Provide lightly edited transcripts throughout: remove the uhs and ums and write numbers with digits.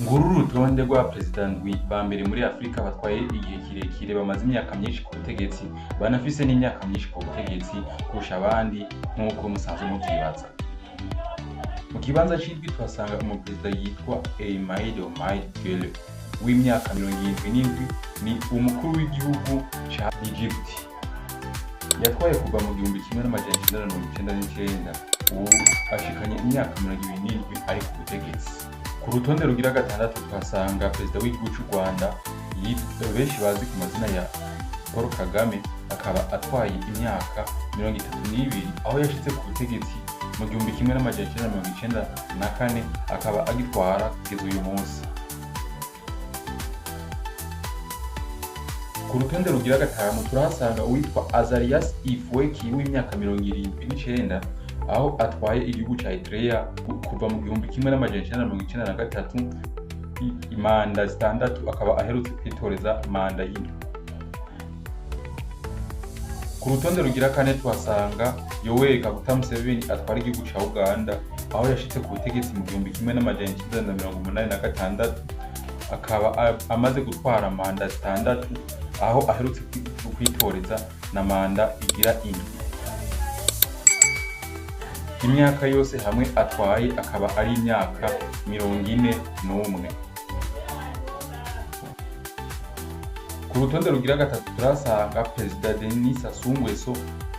Nguru urutonde rwa perezida ndwi ba mbere muri Afrika batwaye igihe kirekire, bamaze imyaka myinshi ku butegetsi, banafise n'imyaka myinshi ku butegetsi kurusha abandi nk'uko musanzwe muvyibaza. Mu kibanza c'indwi tuhasanga umuperezida yitwa Ismail Omar Guelleh w'imyaka 77, ni umukuru w'igihugu ca Egypt. Yatwaye kuva mu 1999, ubu ashikanye imyaka 27 ari ku butegetsi. Ku rutonde rugira gatandatu tuhasanga perezida w'igihugu c'u Rwanda benshi bazi ku mazina ya Paul Kagame, akaba atwaye imyaka 32, aho yashitse ku butegetsi mu 1994, akaba agitwara kugeza uyu munsi. Ku rutonde rugira gatanu turahasanga uwitwa Azarias Afwerki w'imyaka 79, aho atwaye igihugu ca Eritrea kuva mu 1993, imanda zitandatu, akaba aherutse kwitoreza manda y'indwi. Ku rutonde rugira kane tuhasanga Yoweri Kaguta Museveni atwara igihugu ca Uganda, aho yashitse ku butegetsi mu 1986, akaba amaze gutwara manda zitandatu, aho aherutse kwitoreza na manda igira indwi. Imyaka yose hamwe atwaye akaba ari imyaka 41. Ku rutonde rugira gatatu turasanga Perezida Denis Sassou Nguesso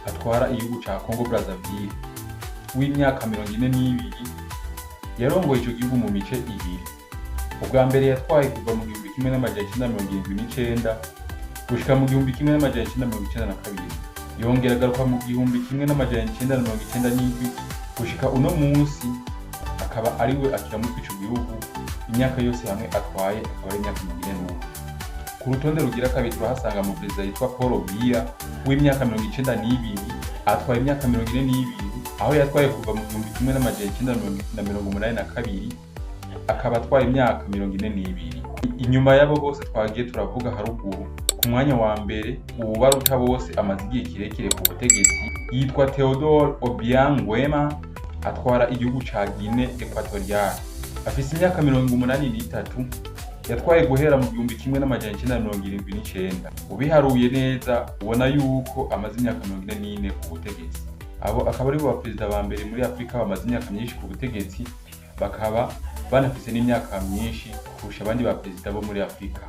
atwara igihugu ca Congo Brazzaville w'imyaka 42, yarongoye ico gihugu mu mice ibiri. Ubwa mbere yatwaye kuva mu 1979 gushika mu 1992, yongera agaruka mu 1997 gushika uno munsi, akaba ariwe akiramutwa ico gihugu. Imyaka yose hamwe atwaye akaba ari imyaka 41. Ku rutonde rugira kabiri turahasanga mu perezida yitwa Paul Biya w'imyaka 92, atwaye imyaka 42, aho yatwaye kuva mu 1982, akaba atwaye imyaka 42. Inyuma y'abo bose twagiye turavuga haruguru, ku mwanya wa mbere uwubaruta bose amaze igihe kirekire ku butegetsi yitwa Theodore Obiang Nguema, atwara igihugu ca Guinea Equatoriale. Afise imyaka 83, yatwaye guhera mu 1979. Ubiharuye neza ubona yuko amaze imyaka 44 ku butegetsi. Abo akaba aribo baperezida ba mbere muri Afrika bamaze imyaka myinshi ku butegetsi, bakaba banafise n'imyaka myinshi kurusha abandi baperezida bo muri Afrika.